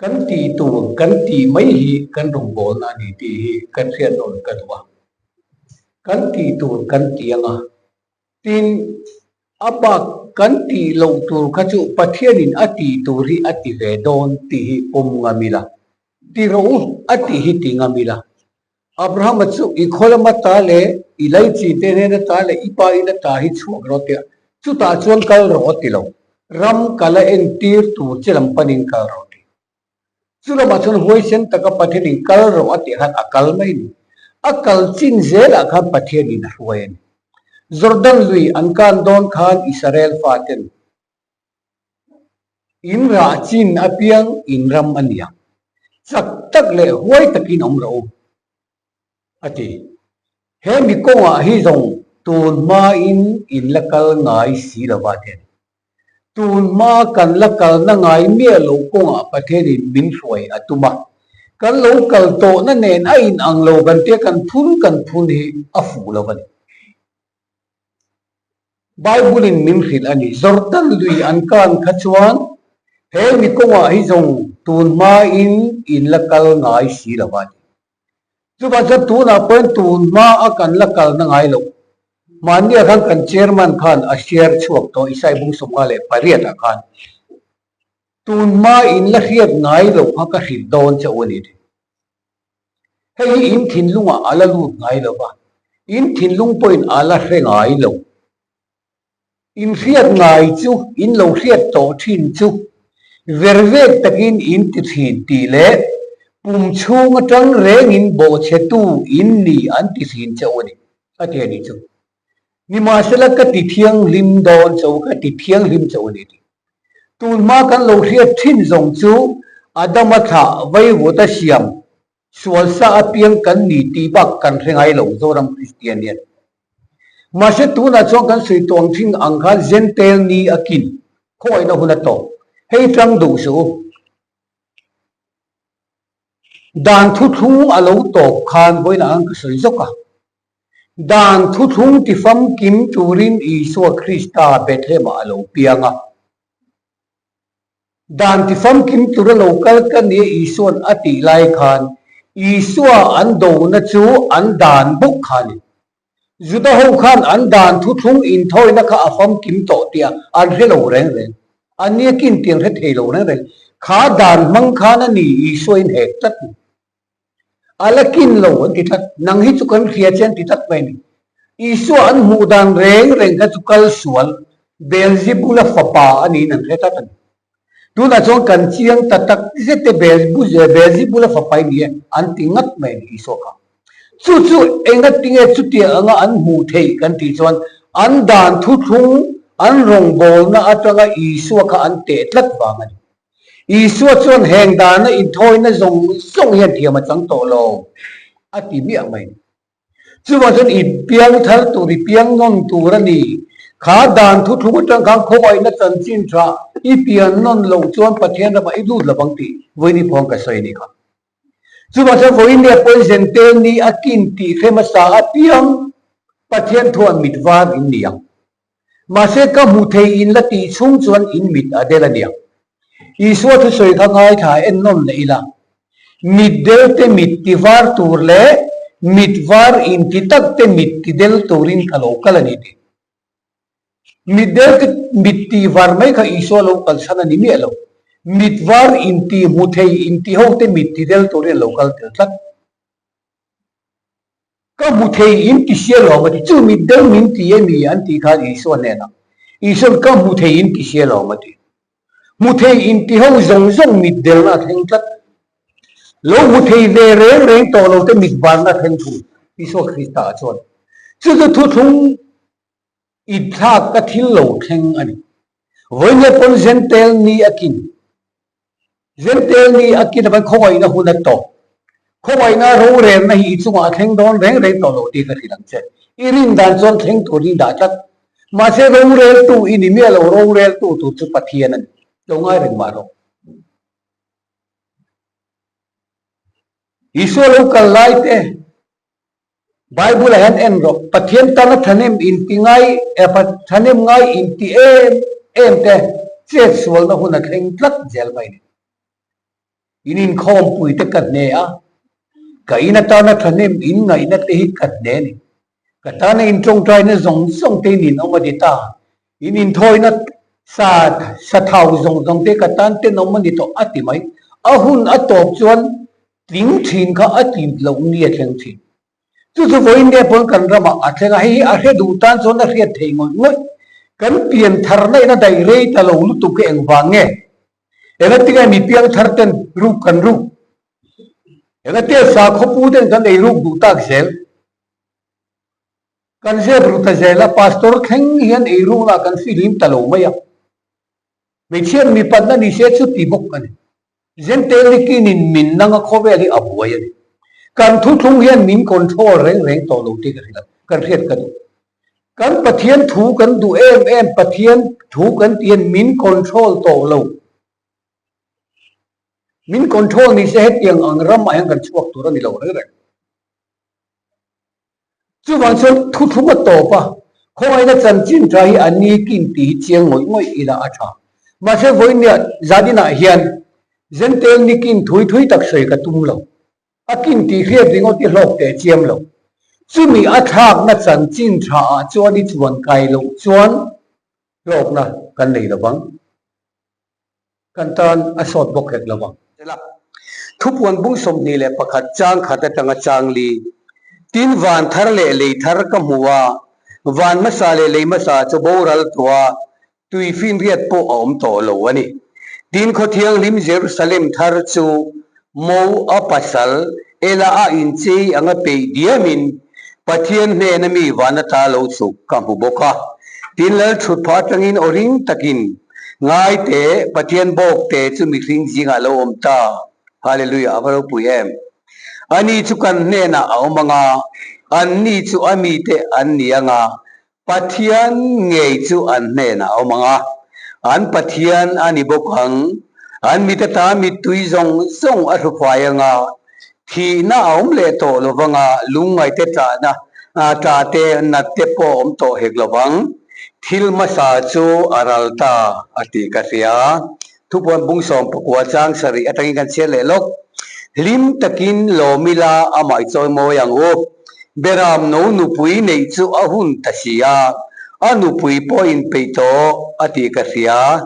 Kan tih tur kan tih mai hi kan rawngbawlna a ni tih hi kan hriat nawn ka duh a. Kan tih tur kan ti ang a, tin a bak kan tih loh tur kha chu Pathianin a tih tur hi a ti ve dawn tih hi pawm ngam ila, ti rawh u a tih hi ti ngam ila. Abrahama chu i khaw lama ta leh i laichi te hnena ta leh i pa ina ta hi chhuak rawh tia chutah chuan kal rawh a ti lo. Ram kal a entir tur che lam panin kal rawh ti. Chu lamah chuan huaisen taka Pathianin kal rawh a tih khan a kal mai a ni. A kal chin zelah khan Pathianin a hruai a ni. Jordan lui an kan dawn khan Israel faten In rah chin apiang in ram a nia. Chak tak leh huai takin awm rawh u, a ti. He mi kawngah hi zawng tun hmain in la kal ngai si lo va ten. Tun hma kan la kalna ngai miah lo kawngah Pathianin min hruai a tum a. Kan lo kal tawhna nen a inang lo kan tia kan phun kan phun hi a fuh lo a ni. Bible-in min hrilh a ni. Jordan lui an kan kha chuan he mi kawngah hi zawng tun hmain in la kal ngai si lo a ti. Chuvang chuan tunah pawhin tun hma a kan la kalna ngai loh. Mahnia khan kan chairman khan a share chhuak tawh Isai bung 58 ah khan tun hma in la hriat ngai loh kha ka hrilh dawn che u a ni ti. Hei hi in thinlungah a la lut ngai lo va, in thinlung pawhin a la hre ngai lo. In hriat ngai chu, in lo hriat tawh thin chu, vervek takin in ti thin tih leh pum chhung atang rengin bawhchhetu in ni an ti thin che u a ni, a ti a nih chu. Nimahsela ka ti thianghlim dawn che u, ka ti thianghlim che u a ni tih. Tun hma kan lo hriat thin zawng chu Adama thlah vaivuta siam sual sa apiang kan ni tih bak kan hre ngai lo Zoram Kristian hian. Mahse tunah chuan kan sawi tawng thin ang khan Jentail ni a kin khawngaihna hun a tawp. Hei tang duh suh u. Dan thuthlung a lo tawp khan vawiinah khan ka sawi zawk a. Dan thuthlung tifamkim turin Isua Krista Bethlehem-ah a lo piang a. Dan tifamkim tura lo kal ka nia Isua'n a tih lai khan Isua an dona chu an dan bawk kha a ni. Juda ho khan an dan thuthlung inthawina kha a famkim tawh tih an hre lo reng reng. An nia kin tih an hre thei lo reng reng. Kha dan hmang khan a ni Isua in hek tlat ni. A la kin lo an ti tlat. Nang hi chu kan hria che an ti tlat mai a ni. Isua an hmuh dan reng reng kha chu kal sual Beelzebula fapa a niin an hre tlat a ni. Tunah chuan kan chiang ta tak zet e Beelzebula fapa i ni e an ti ngat mai a ni Isua kha. Chu chu engatinge chutiang anga an hmuh theih kan tih chuan an dan thuthlung an rawngbawlna atanga Isua kha an teh tlat vang a ni. Isua chuan heng dana inthawina zawng zawng hian thiam a chang tawh lo a ti miah mai. Chuvang chuan i piang thar tur, i piang nawn tur a ni. Kha dan thuthlung atang khan khawngaihna chanchin tha i pian nawn loh chuan Pathian ramah i lut lovang tih vawiin pawh ka sawi a ni kha. Chuvang chuan vawiin leh poison te ni a kin tih hre hmasa apiang Pathian thuan mit var in ni ang. Mahse ka hmu thei in la tih chhung chuan in mit a del a niang. Isua thusawi kha ngaithla en nawn leh ila. Mit del te mit ti var tur leh mit var in ti tak te mit ti del turin ka lo kal a ni tih. Mit del te mit ti var mai kha Isua lo kalsan a ni miah lo. Mit var in ti hmu thei in ti ho te mit ti del turin a lo kal tel tlat. Ka hmu thei in ti sia lo a ti. Chu mit deuh min ti emi an tih khan Isua hnenah, Isua'n ka hmu thei in ti sia lo a ti. Hmu thei in ti ho zawng zawng mit delna a thleng tlat. Lo hmu thei ve reng reng tawh lo te mit varna a thleng thung Isua Krista ah chuan. Chu chu thuthlung i thlak ka thil lo thleng a ni. Vawiin pawn Zentel ni a kin. Zentel ni a kin avan khawngaihna hun a tawp. Khawngaihna rorelna hi i chungah a thleng dawn reng reng tawh lo tih ka hrilh ang che. I rin dan chuan thleng tur hi dah tlat. Mahse roreltu i ni miah lo, roreltu tur chu Pathian a ni. Lo ngai reng mah rawh. Isua lo kal lai te. Bible ah hian en rawh, Pathian tana thahnem inti ngai thahnem ngai inti em em te chet sualna hun a thleng tlat zel mai ni. In inkhawmpui te ka hne a, ka in atana thahnem in ngaihna te hi ka hne a ni. Ka tana in tawngtaina zawng zawng te in inawm a ni ta. In inthawina sa sa thau zawng zawng te ka tan tenawm a ni tawh a ti mai. A hun a tawp chuan tling thin kha a tlin loh ni a thleng thin. Chu chu vawiin nge pawn kan ramah a thleng a, hei hi a hre duh tan chuan a hriat thei ngawih ngawih. Kan pian thar na in a daih rei ta lo lutuk hi engvang nge? Engatinge mi piang thar ten ruk kan ruk? Engatinge sakhaw pu ten kan ei ruk duh tak zel? Kan zep ru ta zel a, pastor thleng hian ei rukna kan fihlim ta lo mai a. Hmeichhiat mipatna ni se chu ti bawk a ni. Zentelikinin min nanga khawvel hi a buai a ni. Kan thuthlung hian min control reng reng tawh lo tih ka hria, kan hriat ka duh. Kan Pathian thu kan duh em em, Pathian thu kan tih hian min control tawh lo. Min control ni se hetiang ang ramah hian kan chhuak tur a ni lo reng reng. Chuvang chuan thuthlung a tawp a, khawngaihna chanchin tha hi a ni kin tih hi chiang ngawih ngawih ila a tha. Mahse vawinia zaninah hian Zentel ni kin thui thui tak sawi ka tum lo. A kin tih hriat ringawt i hlawk teh chiam lo. Chumi a thlakna chanchin tha ah chuan i chuan kai loh chuan hlawkna kan nei lo vang. Kan tan a sawt bawk hek lo vang. Sela, Thupuan bung 21 chang khat atanga chang li, Tin van thar leh lei thar ka hmu a, van hmasa leh lei hmasa chu boral tawh a, tui finriat pawh a awm tawh lo a ni. Tin khaw thianghlim Jerusalem thar chu Mo a pasal Ela a inchei anga peih diamin Pathian hnena mi van ata lo chhuk ka hmu bawk a. Tin lal thut phah atangin aw ring takin, Ngai teh, Pathian bawk te chu mihring zingah lo awm ta. Hallelujah, a va ropui em! Ani chu kan hnenah a awm anga, anni chu a mite an ni anga, Pathian ngei chu an hnenah a awm ang a, an Pathian a ni bawk ang. An mit ata mittui zawng zawng a hrufai ang a, thihna a awm leh tawh lo vang a, lungngaite tlahna, tlahte, natte pawh a awm tawh hek lo vang. Thil hmasa chu a ral ta a tih ka hria. Thupuan bung 14 chang sarih atangin kan chhiar leh lawk. Hlim takin lawm ila amah i chawi mawi ang u. Beram no nupui neih chu a hun ta si a, a nupui pawh inpeih tawh a tih ka hria.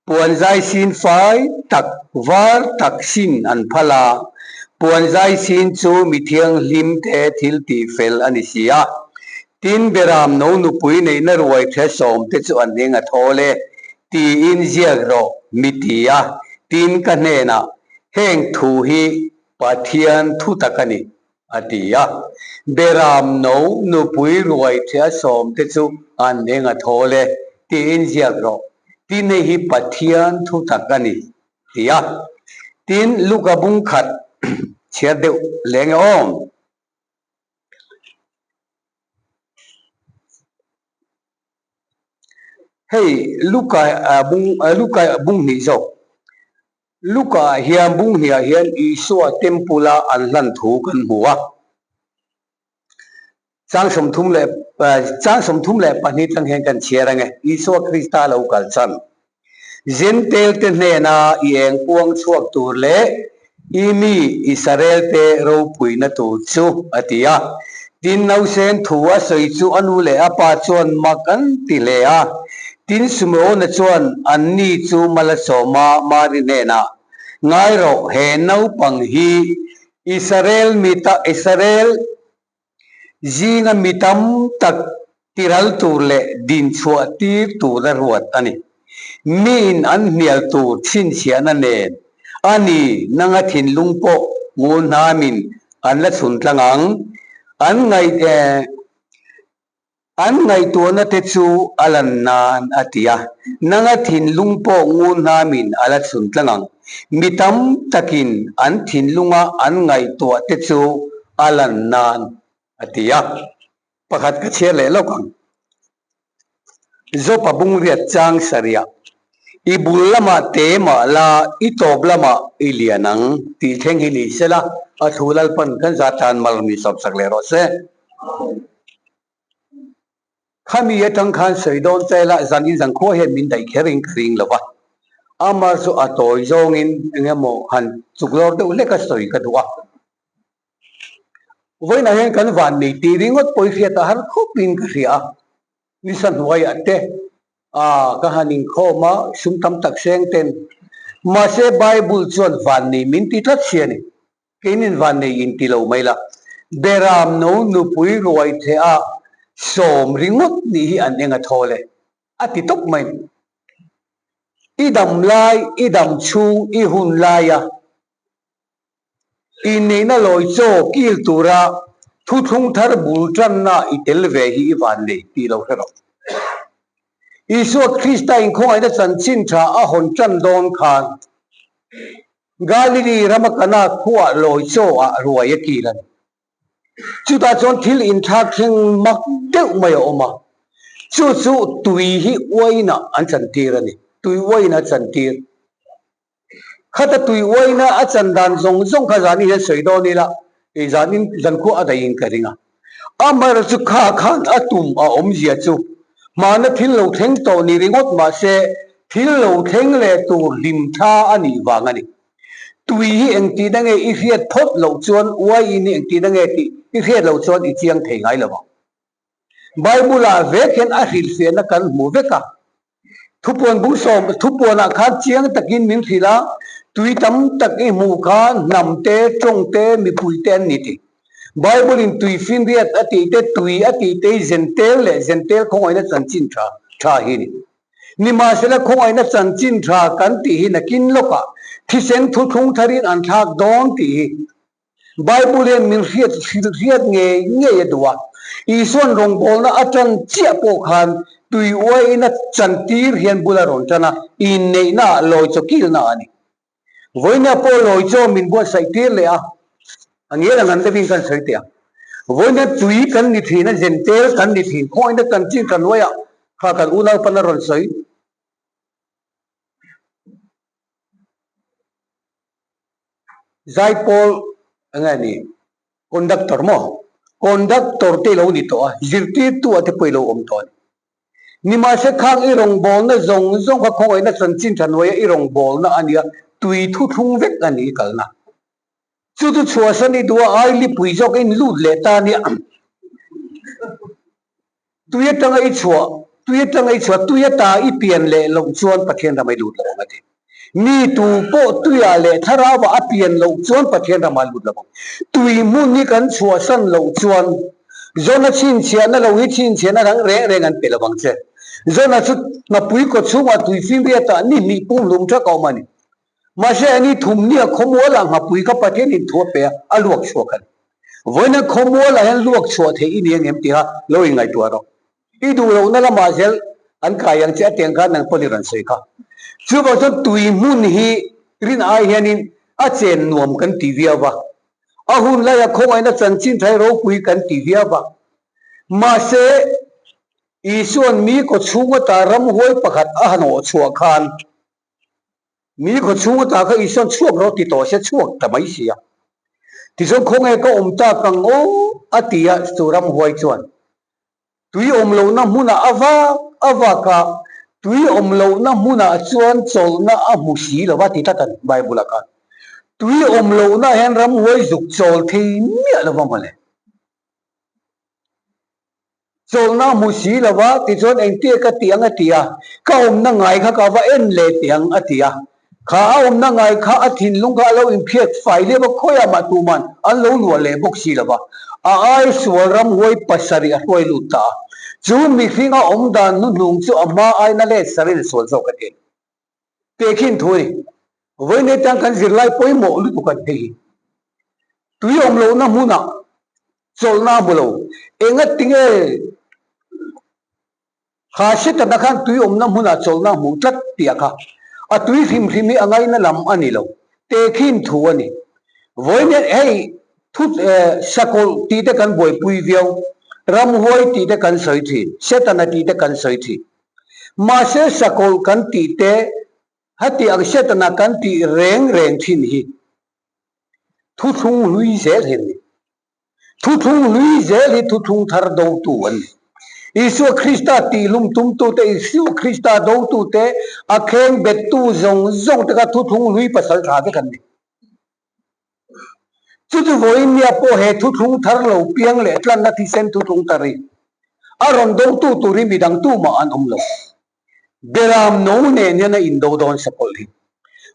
Puan zai sin fai tak var tak sin an phal a, puan zai sin chu mi thianghlim te thil tih fel a ni si a. Tin, Beram no nupui neihna ruai the sawmte chu an eng a thawl e, tiin ziak rawh mi ti a. Tin, ka hnenah, Heng thu hi Pathian thu tak a ni, a ti a. Beram no nupui ruai the sawmte chu an eng a thawl e, tiin ziak rawh. Tin, hei hi Pathian thu tak a ni, ti a. Tin, Luka bung khat chhiar deuh leng e aw. Hei Luka bung Luka bung hnih zawk Luka ah hian bung hnih ah hian Isua temple a an hlan thu kan hmu a chang 34 chang 32 tang hian kan chhiar ange Isua Krista lo kal chan Jentail te hnena i eng puang chhuak tur leh i mi Israel te ropuina tur chu, a ti a. Tin, nausen thu a sawi chu a nu leh a pa chuan mak an ti hle a. Tin, Simeona chuan anni chu mal a sawm a, Mari hnenah, Ngai rawh, he naupang hi Israel mita Israel Zinga mi tam tak tiral tur leh dinchhuah tir tura ruat a ni. Miin an hnial tur chhinchhiahna nen a ni nanga thinlung pawh ngur hnamin an la chhun tlang ang. An ngaih An ngaihtuahna te chu a lan nan a ti a, nanga thinlung pawh ngur hnamin a la chhun tlang ang. Mi tam takin an thinlunga an ngaihtuah te chu a lan nan a ti a. Pakhat ka chhiar leh lawk ang. Jopa bungriat chang sarih, I bul lamah te mah la, i tawp lamah i lian ang tih thleng hi ni sela, a thu Lalpan kan za tan mal mi sawpsak leh rawh se. Khami atang khan sawi dawn che la, zan in zan khua hian min daih kher in ka ring lo va. Amah chu a tawi zawngin eng emaw han chuk lawr deuh hlek a sawi ka duh a. Vawiinah hian kan van nei tih ringawt pawh i hriat a har khawpin ka hria a. Nisa hnuaiah te ka han inkhawm a, sum tam tak seng ten. Mahse Bible chuan van nei min ti tlat si a ni. Keinin van nei in ti lo mai la. Beram no nupui ruai theh a sawm ringawt nih hi an eng a thawl e. A ti tawp mai. I dam lai, i dam chhung, i hun laia inneihna lawi chaw kil tura thuthlung thar bul tanna i tel ve hi i van nei tih lo hre rawh. Isua Krista inkhawngaihna chanchin tha a hawn tan dawn khan Galili rama Kana khuaah lawi chaw ah ruai a kil a ni. Chutah chuan thil inthlak thleng mak deuh mai a awm a, chu chu tui hi uainah an chantir a ni. Tui uain a chantir. Khata tui uaina a chan dan zawng zawng kha zanin hian sawi dawn ila, kei zanin zankhua a daih in ka ring a. Amaherawhchu kha khan a tum a awmzia chu hmana thil lo thleng tawh ni ringawt mahse thil lo thleng leh tur hlim tha a nih vang a ni. Tui hi engtihna nge i hriat phawt loh chuan uaiin hi engtihna nge tih i hriat loh chuan i chiang thei ngai lo ang. Bible-ah vek hian a hrilhfiahna kan hmu vek a. Thupuan bung sawm thupuanah khan chiang takin min hrilh a, tui tam tak i hmuh kha hnam te, tawng te, mipui te an ni tih. Bible-in tui finriat a tih te, tui a tih te hi zentel leh zentel khawngaihna chanchin tha tha hi a ni. Nimahsela khawngaihna chanchin tha kan tih hi nakin lawkah thisen thuthlung tharin an thlak dawn tih hi Bible hian min hriat hrilh hriat ngei ngei a duh a. Isuan rawngbawlna a tan chiah pawh khan tui uaiin a chantir hian bul a rawn tan a, inneihna ah lawi chaw kilna a ni. Vawiina pawh lawi chaw min buatsaih tir leh a, a ngel ang an deuhin kan sawi teh ang. Vawiina tui kan ni thin a, zentel kan ni thin, khawngaihna kan chin kan uaiah kha kan unaupan a rawn sawi. Zaipawl eng nge ni? Conductor maw? Conductor te i lo ni tawh a, zirtirtu ah te pawh i lo awm tawh a ni. Nimahse khang i rawngbawlna zawng zawng kha khawngaihna chanchin tha hnuaia i rawngbawlna a nia, tui thuthlung vek a ni i kalna. Chu chu chhuahsan i duh a, ai lipui zawk in lut leh ta nia. Tui atanga i chhuah, tui atanga i chhuah, tui ata i pian leh loh chuan Pathian ram a i lut lo ang a ti. Mi tu pawh tuiah leh thlarauah a pian loh chuan Pathian ramah a lut lo ang. Tui hmun hi kan chhuahsan loh chuan Jona chhinchhiahna lo hi chhinchhiahna dang reng reng an pe lo ang che. Jona chu hnapui kaw chhungah tui fimriatah ni hnih pumhlum thak a awm a ni. Mahse a ni thumnia khawmualah nghapui kha Pathianin thu a pe a, a luak chhuak a ni. Vawiina khawmualah hian luak chhuah theih i ni ang em tiha lo inngaihtuah rawh. I duh lohna lamah zel an kai ang che a tiang khan nang pawn i rawn sawi kha. Chuvang chuan tui hmun hi rin ai hianin a chen nuam kan ti viau va. A hun laia khawngaihna chanchin thai ropui kan ti viau va. Mahse, Isua'n mi kaw chhung ata ramhuai pakhat a han awh chhuah khan, Mi khaw chhung ata kha Isuan chhuak rawh ti tawh se chhuak ta mai si a. Tichuan khawnge ka awm tak ang aw a ti a, chu ramhuai chuan tui awm lohna hmunah a vak a vak a, tui awm lohna hmunah chuan chawlhna a hmu si lo va ti tlat a ni Bible ah khan. Tui awm lohna hian ramhuai zuk chawl thei miah lo va mawle. Chawlhna a hmu si lo va, tichuan engtia ka ti ang a ti a, ka awmna ngai kha ka va en leh teh ang a ti a. Kha a awmna ngai kha a thinlung kha a lo inphiat fai leh va khawiah mah tuman an lo luah leh bawk si lo va, a ai sual ramhuai pasarih a hruai lut ta a. Chu mihring a awm dan hnuhnung chu a hma aina let sarin a sual zawk a ti a ni. Tehkhin thu a ni. Vawiin atang kan zirlai pawimawh lutuk an hei hi. Tui awm lohna hmunah chawlhna a hmu lo. Engatinge kha Setana khan tui awmna hmunah chawlhna a hmuh tlat tih a kha. A tui hrim hrim hi a ngaina lam a ni lo. Tehkhin thu a ni. Vawiin hian hei thu sakawlh tih te kan buaipui viau, ramhuai tih te kan sawi thin, Setana tih te kan sawi thin. Mahse sakawlh kan tih te, heti ang Setana kan tih reng reng thin hi thuthlung hlui zel hi an ni. Thuthlung hlui zel hi thuthlung thar dotu an ni. Isua Krista tihlum tumtute, Isua Krista dotute, a kheng bettu zawng zawng te kha thuthlung hlui pasal tha vek an ni. Chuti vawiin nia pawh he thuthlung thar lo piang leh tlanna thisen thuthlung thar hi a rawn dotu tur hi midang tumah an awm lo. Beram no nen hian a indo dawn sakawlh hi.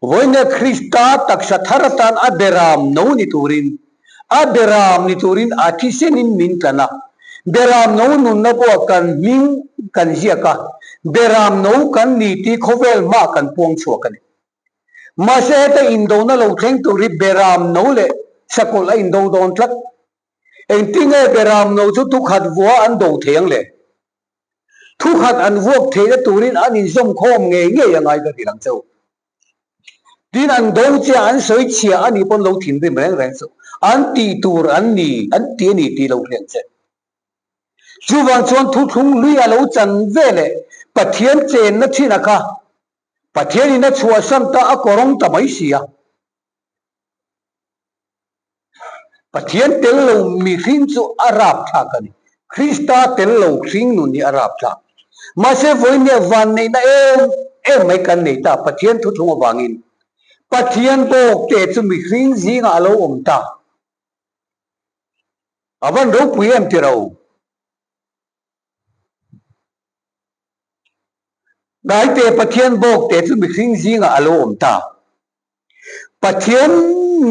Vawiin nia Krista taksa thar atan a beram no ni turin, a beram ni turin a thisenin min tlan a. Beram no nunna pawh kan hming kan ziak a, beram no kan ni tih khawvel hmaah kan puang chhuak a ni. Mahse heta indona lo thleng tur hi Beram no leh Sakawlh a indo dawn tlat. Engtinge Beram no chu thukhat vua an do thei ang le? Thukhat an vuak theihna turin an inzawm khawm ngei ngei a ngai ka ti lang cheu. Tin an do che a an sawi chhia a nih pawn lo thinrim reng reng suh. An tih tur an ni, an ti a ni tih lo hriat che. Chuvang chuan thuthlung lui a lo chan ve leh Pathian chenna thin a kha Pathianin a chhuahsan ta a kawrawng ta mai si a. Pathian tel lo mihring chu a rapthlak a ni. Krista tel lo hring nun hi a rapthlak. Mahse vawinia vanneihna em em mai kan nei ta Pathian thuthlung avangin. Pathian bawk te chu mihring zingah a lo awm ta. A van ropui em ti ro. Ngaite Pathian bawk te chu mihring zingah a lo awm ta. Pathian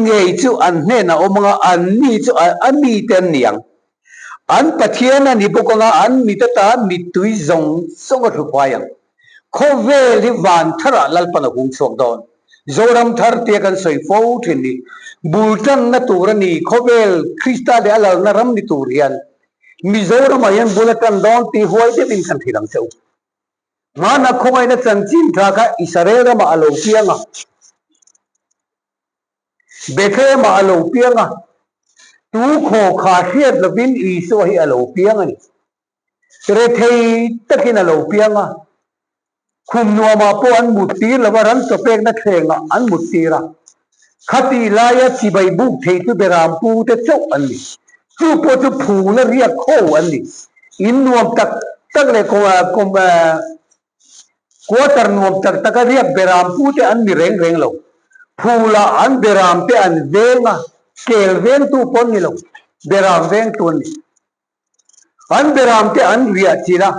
ngei chu an hnenah awm anga an mi chu a mite an ni ang. An Pathian a ni bawk anga an mit ata mittui zawng zawng a hruhai ang. Khawvel hi van tharah Lalpan a hung chhuak dawn. Zoram thar tia kan sawi fo thin hi bul tanna tur a ni. Khawvel Krista leh a lalna ram ni tur hian Mizoramah hian bul a tan dawn tih huai deuhin kan hrilh ang che u. Hmana khawngaihna chanchin tha kha Israel ramah a lo piang a, Bethlehem-ah a lo piang a, tu khaw kha hriat lovin Isua hi a lo piang a ni. Rethei takin a lo piang a, Khum nuamah pawh an mut tir lo a, ran chawpekna thlengah an mut tir a. Khatih laia chibai buk thei chu Berampu te chauh an ni. Chu pawh chu phula riak kho an ni. In nuam tak tak leh quarter nuam tak taka riak Berampu te an ni reng reng lo. Phulah an Beram te an veng a, kel vengtu pawh an ni lo, Beram vengtu an ni. An beram te an riah chilh a,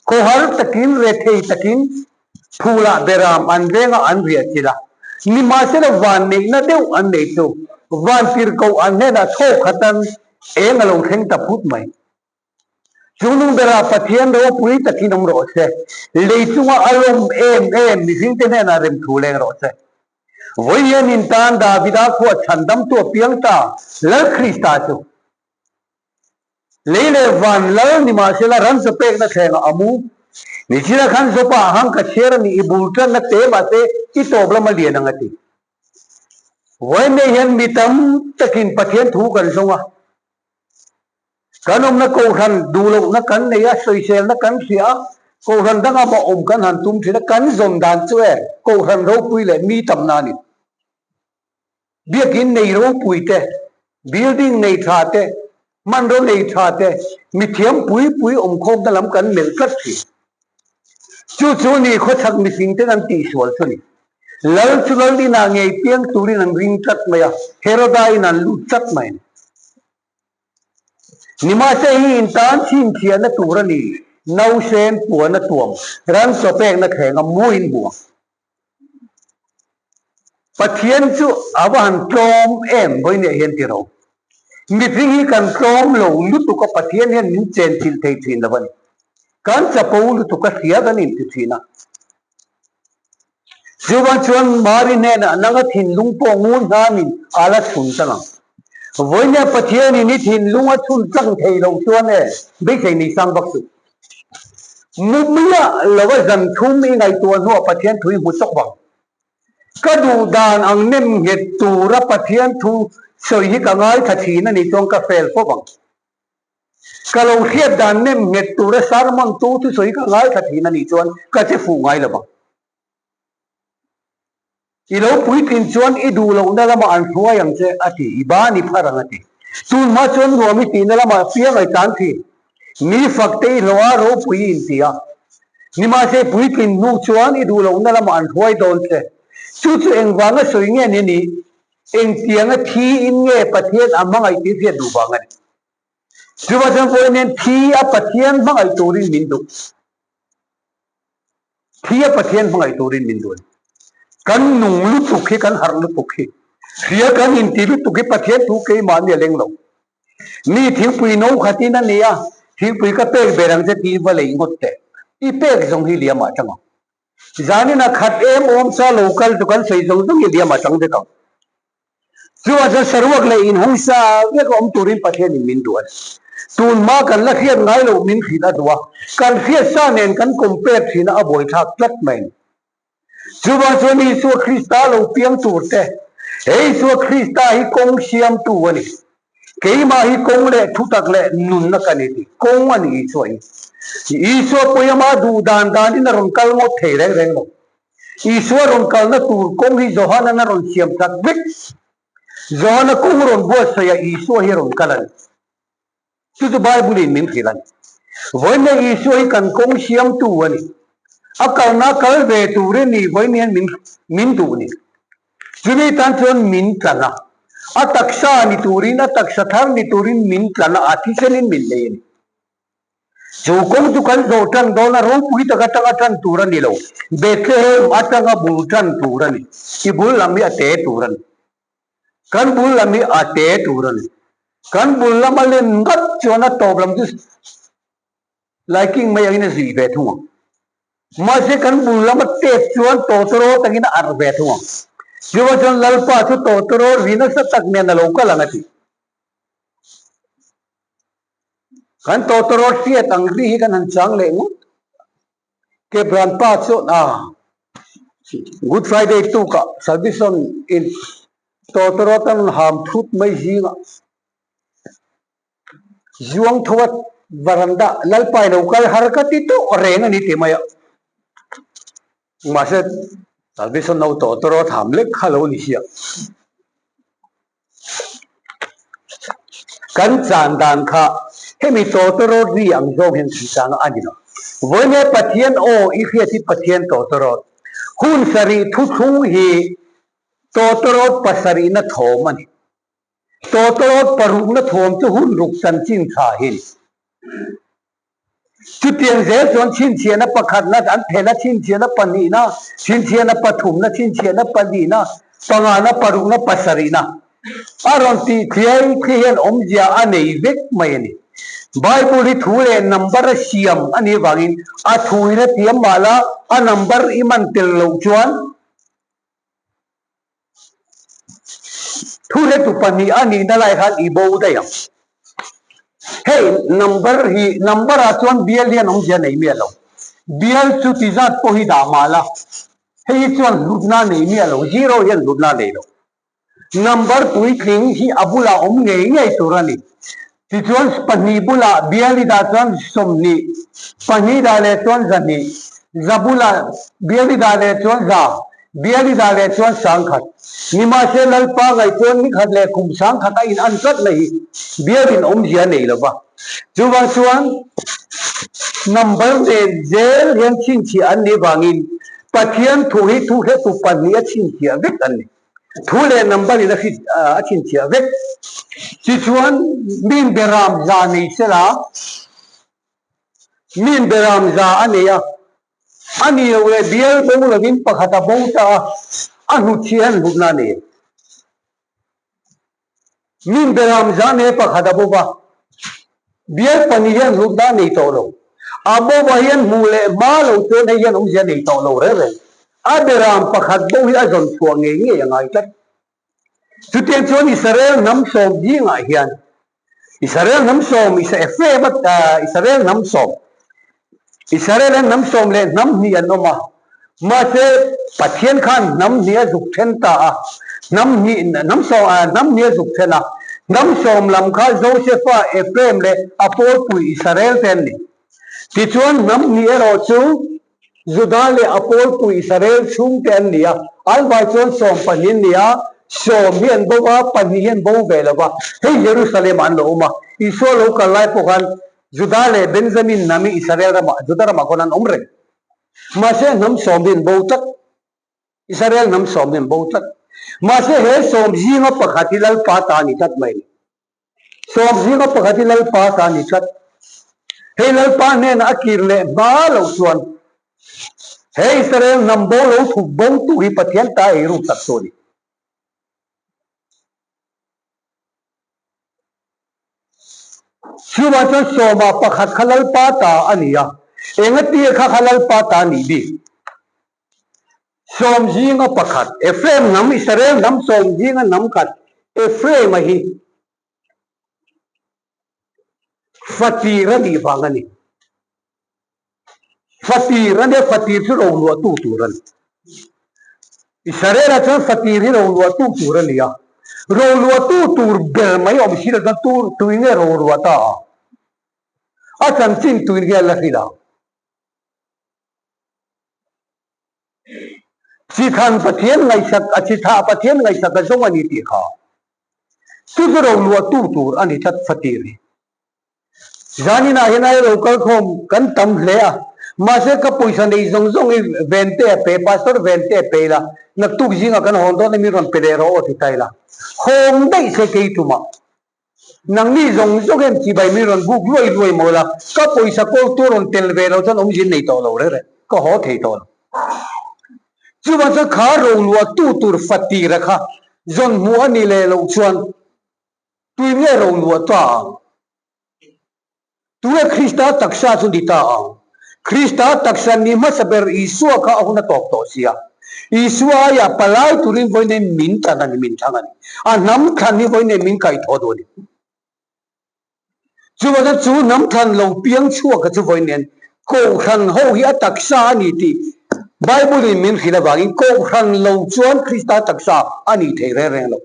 khawhar takin rethei takin phulah beram an veng a an riah chilh a. Nimahsela van neihna deuh an nei chu van tirhkoh an hnenah thaw khatan eng a lo thleng ta phut mai. Chu nung berah Pathian ropui takin awm rawh se, lei chunga a lawm em em mihringte hnenah remthu leng rawh se. Vawi hian in tan Davida khua chhandamtu a piang ta Lal Krista chu. Lei leh van lal ni mahsela ran chaw pekna thlengah a mu. Nichina khan Zopa ah hang ka chhiar a ni, i bul tanna te mahse i tawp lama lian ang a ti. Vawiin hian mi tam takin Pathian thu kan zawng a, kan awmna kohhran duh lohna kan nei a, sawiselna kan hria a, kohhran danga mah awm kan han tum thin a, kan zawm dan chu e kohhran ropui leh mi tamna a ni. Biakin nei ropui te, building nei tha te, hmanraw nei tha te, mithiam pui pui awmkhawmna lam kan melh tlat thin. Chu chu ni khawchhak mihring ten an tihsual chu a ni. Lal chu lal inah ngei piang turin an ring tlat mai a, Heroda in an lut tlat mai a ni. Nimahse hi in tan chhinchhiahna tur a ni, nausen puana tuam, ran chaw pekna thlenga muin hmuh ang. Pathian chu a va han tlawm em vawinia hian ti ro. Mihring hi kan tlawm lo lutuk a Pathian hian min chenchilh thei thin lo a ni. Kan chapo lutuk a hria kan inti thin a. Chuvang chuan Mari hnenah nanga thinlung pawh ngun hnanin a la chhun tlang ang. Vawinia Pathianin i thinlung a chhun tlang thei lo chuan e beisei nei sang vak suh. Mumia lova zan thum i ngaihtuah hnuah Pathian thu i hmu chawk vang. Ka duh dan ang nem nghet tura Pathian thu sawi hi ka ngaithla thin a nih chuan ka fel fo vang. Ka lo hriat dan nem nghet tura sermon tu thusawi hi ka ngaithla thin a nih chuan ka che fuh ngai lo vang. I lo puitlin chuan i duh lohna lamah an hruai ang che, a ti. I ban i phar ang, a ti. Tun hma chuan nuam i tihna lamah piang ai tlan thin. Mi fak te i hlawh a, ropui i inti a. Nimahse puitlin hnu chuan i duh lohna lamah an hruai dawn che. Chu chu engvanga sawi nge ni ni? Engtianga thi in nge Pathian a hmangaih tih hriat duh vang a ni. Chuvang chuan vawiin hian thi a Pathian hmangaih turin min duh. Thi a Pathian hmangaih turin min duh a ni. Kan nung lutuk hi, kan harh lutuk hi, hria kan inti lutuk hi Pathian thu keimahni a leng lo. Mi thingpui no khatin a ni a, thingpui ka pek ber ang che tih va lei ngawt teh. I pek zawng hi liam ah tang ang. Zanin a khat em awm sa lo kal chu kan sawi zawng zawng hi liam ah tang vek ang. Chuvang chuan saruak leh inhawng sa vek a awm turin Pathianin min duh a ni. Tunhma kan la hriat ngai loh min hrilh a duh a, kan hriat sa nen kan compare thin a a buaithlak tlat mai a ni. Chuvang chuan Isua Krista lo piang tur te, he Isua Krista hi kawng siamtu a ni. Keimah hi kawng leh thutak leh nunna ka ni tih kawng a ni Isua hi. Isua pawh ama duh dan danin a rawn kal ngawt thei reng reng lo. Isua rawn kalna tur kawng hi Johanan a rawn siam chak vek. Johana kawng rawn buatsaih ah Isua hi a rawn kal a ni. Chu chu Bible in min hrilh a ni. Vawiin Isua hi kan kawng siamtu a ni. A kalna kal ve turin ni vawiin hian min min duh ni. Chumi tan chuan min tlan a. A taksa ni turin, a taksa thar ni turin min tlan a, a thisenin min lei a ni. Chu kawng chu kan zawh tan dawn a, ropui tak atanga tan tur a ni lo. Bethlehem atanga bul tan tur a ni. I bul lam hi a te tur a ni. Kan bul lam hi a te tur a ni. Kan bul lama len ngat chuan a tawp lam chu laiking mai angin a zui ve thung ang. Mahse kan bul lama tet chuan tawtawraw takin a arh ve thung ang. Chuvang chuan Lalpa chu tawtawraw ri nasa tak nen a lo kal ang a ti. Kan tawtawraw hriat ang ri hi kan han chang leh ngawt. Kebran pa chuan a Good Friday tukah Salvation in tawtawrawt an rawn ham thut mai zingah zuang tho a varanda Lalpa i lo kal har ka ti tawh reng a ni tih mai a. Mahse Salvation no tawtawrawt ham lek kha lo ni sia. Kan chan dan kha hemi tawtawrawt ri ang zawng hian kan chang a ni lo. Vawiin Pathian aw i hriat hi Pathian tawtawrawt. Hun sarih thuthlung hi tawtawrawt pasarihna thawm a ni. Tawtawrawt parukna thawm chu hun ruk chanchin tha hi a ni. Chutiang zel chuan chhinchhiahna pakhatna an phelh a, chhinchhiahna pahnihna, chhinchhiahna pathumna, chhinchhiahna palihna, pangana, parukna, pasarihna a rawn tih thliai thliai hian awmzia a nei vek mai a ni. Bible hi thu leh number a siam a nih avangin a thu in a tiam mah la a number i man tel loh chuan Thu hretu pahnih a nihna lai khan i bo daih ang. Hei number hi number ah chuan bial hian awmzia nei miah lo. Bial chu ti zat pawh hi dah mah la, hei hi chuan hlutna nei miah lo, zero hian hlutna nei lo. Number puitling hi a bulah awm ngei ngei tur a ni. Tichuan pahnih bulah bial i dah chuan 20, pahnih dah leh chuan 200, za bulah bial i dah leh chuan za, bial i dah leh chuan 1000. Nimahse Lalpa ngaih chuan ni khat leh kum 1000 a in an tlat mai hi bialin awmzia a nei lo va. Chuvang chuan number nen zel hian chhinchhiah an nih vangin Pathian thu hi thu hretu pahnih a chhinchhiah vek an ni. Thu leh number in a hrit a chhinchhiah vek. Tichuan min beram za nei sela, min beram za a nei a, a ni lo leh bial bo lovin pakhat a bo ta a, a hnutchhiah hian hlutna a nei a. Min beram za nei pakhat a bo va, bial pahnih hian hlutna a nei tawh lo. A bo va hian hmuh leh hma lo chuan hei hian awmzia nei tawh lo reng reng. A beram pakhat bo hi a zawn chhuah ngei ngei a ngai tlat. Chutiang chuan Israel hnam sawm zingah hian Israel hnam sawm, Ephraim a Israel hnam sawm, Israel hian hnam sawm leh hnam hnih an awm a, mahse Pathian khan hnam hnih a zuk then ta a, hnam hnih hnam sawm hnam hnih a zuk then a, hnam sawm lam kha Josefa, Ephraim leh a pawlpui Israel te an ni. Tichuan hnam hnih erawh chu Juda leh a pawlpui Israel chhungte an ni a, an vai chuan sawm pahnih an ni a, sawm hi an bo va, pahnih hi an bo ve lo va, hei Jerusalem ah an lo awm a, Isua lo kal lai pawh khan. Juda leh Benjamin hnam hi Israel ramah, Juda ramah khawn an awm reng. Mahse hnam sawm hi an bo tlat. Israel hnam sawm hi an bo tlat. Mahse he sawm zinga pakhat hi Lalpa ta a ni tlat mai. Sawm zinga pakhat hi Lalpa ta a ni tlat. Hei Lalpa hnenah a kir leh hma loh chuan he Israel hnam bo lo thuk bo tu hi Pathian ta ei ruk tak chu a ni. Chuvah chuan sawmah pakhat kha Lalpa ta a ni a, engatia kha kha Lalpa ta a nih bik? Sawm zinga pakhat, Ephraim hnam, Israel hnam sawm zinga hnam khat Ephraim-a hi fatir a nih vang a ni. Fatir a nia, fatir chu roluahtu tur a ni. Israel-ah chuan fatir hi roluahtu tur a ni a, roluahtu tur ber mai awm si lo chuan tu tui nge roruah ta a? A chanchin tuin nge a la hrilh ang? Chithan Pathian ngaihsak a chithah Pathian ngaihsak a zawng a ni tih kha chu chu roluahtu tur a ni tlat fatir hi. Zaninah hian ai lo kal khawm kan tam hle a, mahse ka pawisa nei zawng zawng hi Vente a pe, Pastor Vente a pe ila, naktuk zingah kan hawn dawn a min rawn pe leh rawh aw ti ta ila, hawng daih se kei tumah. Nangni zawng zawng hian chibai min rawn buk luai luai maw la, ka pawisa kawl tur rawn tel ve lo chuan awmzia nei tawh lo reng reng, ka haw thei tawh lo. Chuvang chuan kha roluahtu tur fatira kha zawn hmuh a nih leh loh chuan, Tui nge ro luah ta ang? Tunge Krista taksa chu ni ta ang? Krista taksa ni hmasa ber Isua kha a hun a tawp tawh sia. Isua aiah palai turin vawiin min tan a ni, min thlang a ni. A hnam thlan hi vawiin min kaihthawh duh a ni. Chuvangin chu hnam thlan lo piang chhuak kha chu vawiin Kohhran ho hi a taksa a ni tih Bible-in min hrilh avangin Kohhran lo chuan Krista taksa a nih theih reng reng lo.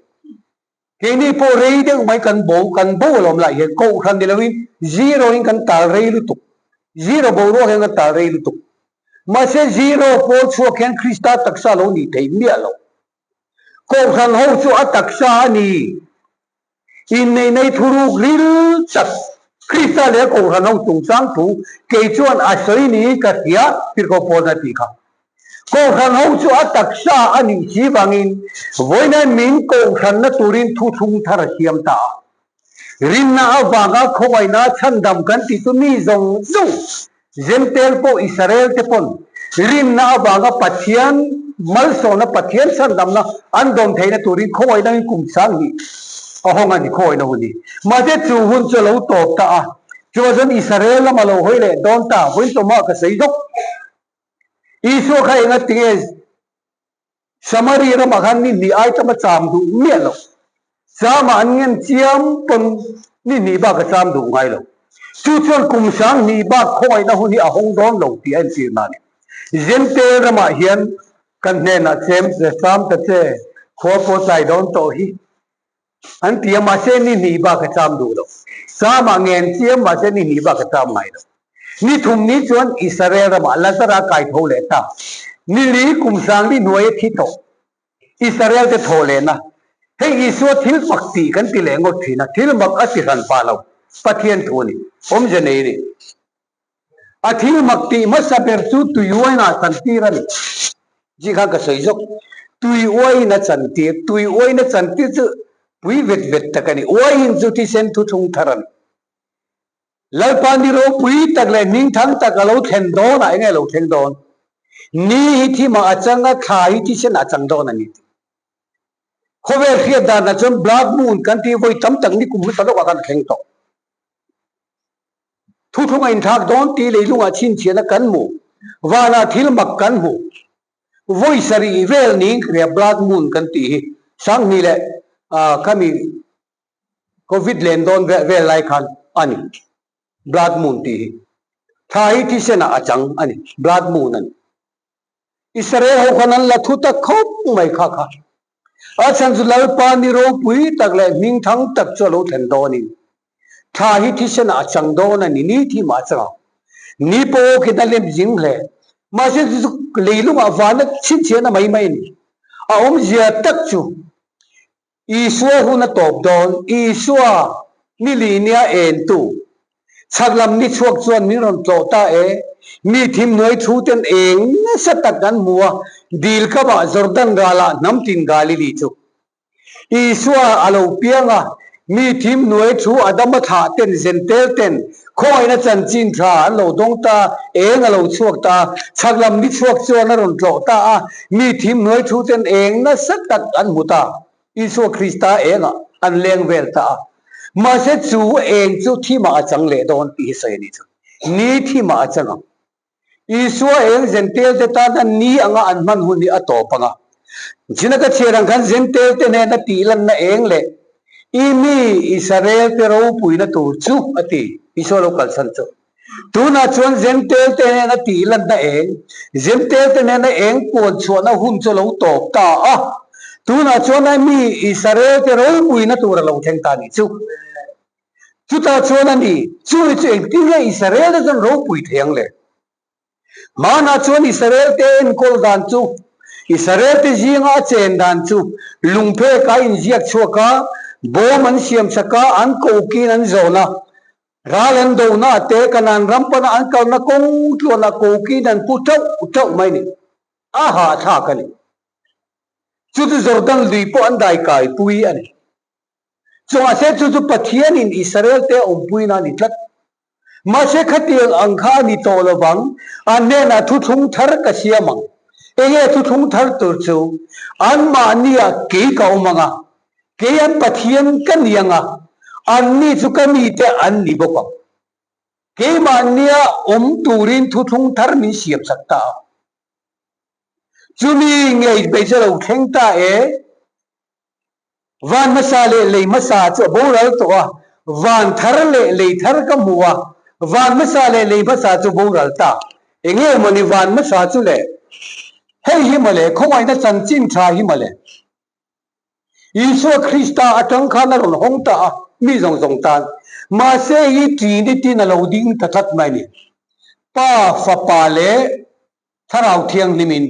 Keini pawh rei deuh mai kan bo, kan bo alawm lah hian Kohhran ni loin zero in kan tal rei lutuk. Zero boruak hian kan tal rei lutuk. Mahse zero pawl chhuak hian Krista taksa lo nih theih miah lo. Kohhran ho chu a taksa a ni. Inneih nei thuruk ril tak Krista leh a Kohhran ho chungchang thu kei chuan a sawi niin ka hria, Tirhkoh Paul a tih kha. Kohhran ho chu a taksa a nih si vangin vawiina min kohhranna turin thuthlung thar a siam ta a. Rinna avanga khawngaihna chhandam kan tih chu mi zawng zawng, Jentail pawh Israel te pawn rinna avanga Pathian malsawmna, Pathian chhandamna an dawn theihna turin khawngaihna in kum 2000 a hawng a ni, khawngaihna hun hi. Mahse chu hun chu a lo tawp ta a, chuvang chuan Israel lam a lo hawi leh dawn ta, vawiin tawmah ka sawi zawk. Isua kha enga tinge Samari ramah khan ni hnih ai tam a cham duh miah lo. Chamah an ngen chiam pawn ni hnih bak a cham duh ngai lo. Chu chuan kum 2000 bak khawngaihna hun hi a hawng dawn lo tih a entir na a ni. Jentail ramah hian kan hnenah chem che cham ta che khua pawh tlai dawn tawh hi. An ti a, mahse ni hnih bak a cham duh lo. Chamah ngen chiam mahse ni hnih bak a cham ngai lo. Ni thum ni chuan Israel ramah Lazara kai tho leh ta. Ni li kum 1000 hnuai a thi tawh. Israel te thaw lehna. Hei Isua thil mak tih kan ti leh ngawt thin a, thil mak a ti hran pah lo. Pathian thu a ni. Awmze nei a ni. A thil mak tih hmasa ber chu tui uaina a chantir a ni. Zing khan ka sawi zawk. Tui uaina chantir, tui uaina chantir chu pui vet vet tak a ni. Uain chu thisen thuthlung thar a ni. Lalpa ni ropui tak leh hmingthang tak a lo thlen dawn ah enge a lo thleng dawn? Ni hi thimah a chang a, thla hi thisen ah a chang dawn a ni tih. Khawvel hriat danah chuan Blood Moon kan tih vawi tam tak ni kum hmasa lawkah khan a thleng tawh. Thuthlung a inthlak dawn tih leilungah chhinchhiahna kan hmu. Vanah thil mak kan hmu. Vawi sarih vel niin ka hria Blood Moon kan tih hi 2000 leh khami Covid len dawn vel lai khan a ni. Blood Moon tih hi. Thla hi thisenah a chang a ni. Blood Moon a ni. Israel ho khan an la thu ta khawp mai kha kha. A chhan chu Lalpa ni ropui tak leh hmingthang tak chu a lo thlen dawnin thla hi thisenah a chang dawn a ni, ni thi mah a chang ang. Ni pawh awkin a lem zing hle. Mahse chu chu leilungah vana chhinchhiahna mai mai a ni. A awmzia tak chu Isua hun a tawp dawn, Isua ni li nia entu. Chhak lam ni chhuak chuan min rawn tlawh ta e. Mi thim hnuai thu ten eng nasa tak an hmu a, dil kamah Jordan ralah hnam tin Galili chu. Isua a lo piang a, mi thim hnuai thu Adama thlah ten Zentel ten khawngaihna chanchin tha an lo dawng ta, eng a lo chhuak ta a, chhak lam ni chhuak chuan a rawn tlawh ta a, mi thim hnuai thu ten eng nasa tak an hmu ta. Isua Krista engah an leng vel ta a, mahse chu eng chu thimah a chang leh dawn tih hi sawi a nih chu. Ni thimah a chang ang. Isua eng Zentel te tana ni anga an hman hun hi a tawp ang a. China ka chhiar ang khan Zentel te hnena tih lanna eng leh i mi Israel te ropuina tur chu a ti, Isua lo kalsan chu. Tunah chuan Zentel te hnena tih lanna eng, Zentel te hnena eng puan chhuahna hun chu a lo tawp ta a. Tunah chuan a mi Israel te ropuina tur a lo thleng ta a nih chu. Chutah chuan a ni, Chu chu engtin nge Israel te chuan ropui thei ang le? Hmanah chuan Israel te enkawl dan chu, Israel te zinga a chen dan chu lungphek a inziak chhuak a, bawm an siam sak a, an kokin an zawn a, ral an dohna ah te, Kanaan ram pana an kalna kawng tluanah kokin an pu tauh tauh mai a ni. A hahthlak a ni. Chu chu Jordan lui pawh an daikaipui a ni. Chawhse chu chu Pathianin Israel-te a awmpuina a ni tlat. Mahse khatiang ang kha a ni tawh lo vang, an hnenah thuthlung thar ka siam ang. Enge thuthlung thar tur chu? Anmahniah kei ka awm ang a, kei an Pathian ka ni ang a, anni chu ka mite an ni bawk ang. Keimahnia awm turin thuthlung thar min siamsak ta a. Chumi ngei hmeichhe lo thleng ta e. Van hmasa leh lei hmasa chu a boral tawh a, van thar leh lei thar ka hmu a, van hmasa leh lei hmasa chu boral ta. Enge mawni van hmasa chu le? Hei hi mawle, khawngaihna chanchin tha hi mawle. Isua Krista atang khan a rawn hawng ta a, mi zawng zawng tan. Mahse hi Trinity-in a lo ding ta tlat mai ni. Pa, Fapa leh Thlarau Thianghlimin.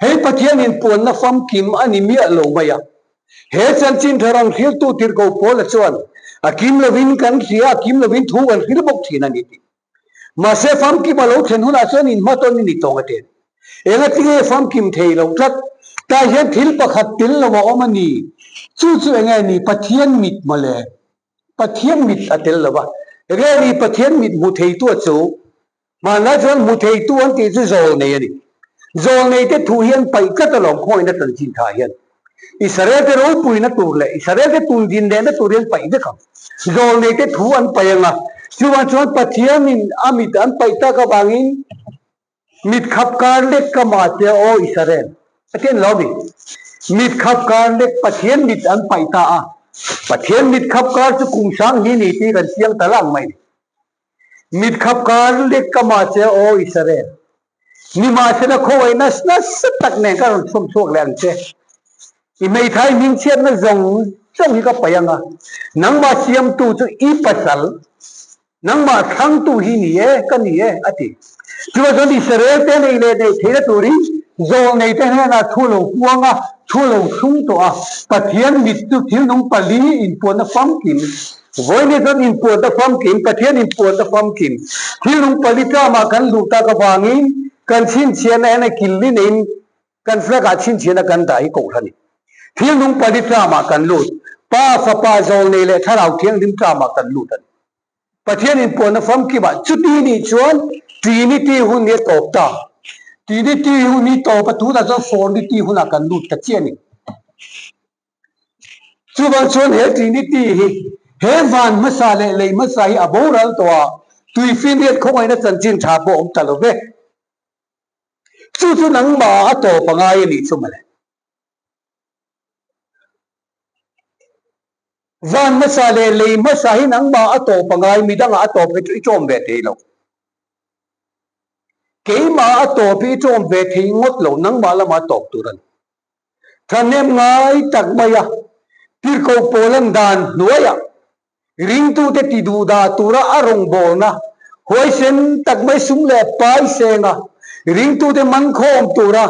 Hei Pathian inpuanna famkim a ni miah lo mai a. He chanchin tha rawn hriltu tirhko Paula chuan, A kim lovin kan hria, a kim lovin thu kan hril bawk thin a ni tih. Mahse famkim a lo thlen hunah chuan inhmatawn i ni tawng a ti a ni. Engatinge famkim thei lo tlat? Tah hian thil pakhat tel lo a awm a ni. Chu chu enge ni? Pathian mit mawle. Pathian mit a tel lo va. Enge ni Pathian mit hmu theitu a chu? Hmanlai chuan hmu theitu an tih chu zawlnei a ni. Zawlneite thu hi an paih tlat alawm khawngaihna chanchin tha hian. Israelte ropuina tur leh Israelte tundin lehna tur hi an paih vek ang. Zawlneite thu an paih ang a, chuvang chuan Pathianin a mit an paih tak avangin mit khap kar lek ka mah che aw Israel a ti a ni lo mi. Mit khap kar lek Pathian mit an paih ta a, Pathian mit khap kar chu kum sang hi ni tih kan chiang ta lang mai ni. Mit khap kar lek ka mah che aw Israel. Nimahsela khawngaih nasa nasa tak nen ka rawn chhawm chhuak leh ang che. I hmeithai hmingchhiatna zawng zawng hi ka paih ang a, nangmah siamtu chu i pasal, nangmah thlangtu hi ni e, ka ni e, a ti. Chuvang chuan Israel te nei leh neih theihna turin zawlnei te hnenah thu lo puang a, thu lo thlung tawh a, Pathian mit chu thil nung pali inpuanna famkim Vawiin chuan inpuanna famkim, Pathian inpuanna famkim, thil nung pali tlamah kan luh tak avangin kan chhinchhiahna hian a killi neiin kan flag ah chhinchhiahna kan dah hi kohhran a ni. Thil nung pali tlamah kan lut, Pa, Fapa, Zawlnei leh Thlarau Thianghlim tlamah kan lut a ni. Pathian inpuanna famkimah chuti nih chuan Trinity hun hi a tawp ta. Trinity hun hi tawp a tunah chuan Fournity hunah kan lut ta chiah a ni. Chuvang chuan he Trinity hi he van hmasa leh lei hmasa hi a boral tawh a, tuifinriat khawngaihna chanchin tha pawh a awm ta lo ve. Chu chu nangmah a tawp a ngai a nih chu mawle. Van hmasa leh lei hmasa hi nangmah a tawp a ngai, midangah a tawp hi chu i ṭawm ve thei lo. Keimah a tawp hi i ṭawm ve thei ngawt lo, nangmah lamah a tawp tur a ni. Thahnem ngai tak mai a, tirhkoh pawl an dan hnuaiah ringtute ti duh dah tura a rawngbawlna huaisen tak mai sum leh pai senga ringtute man khawm tura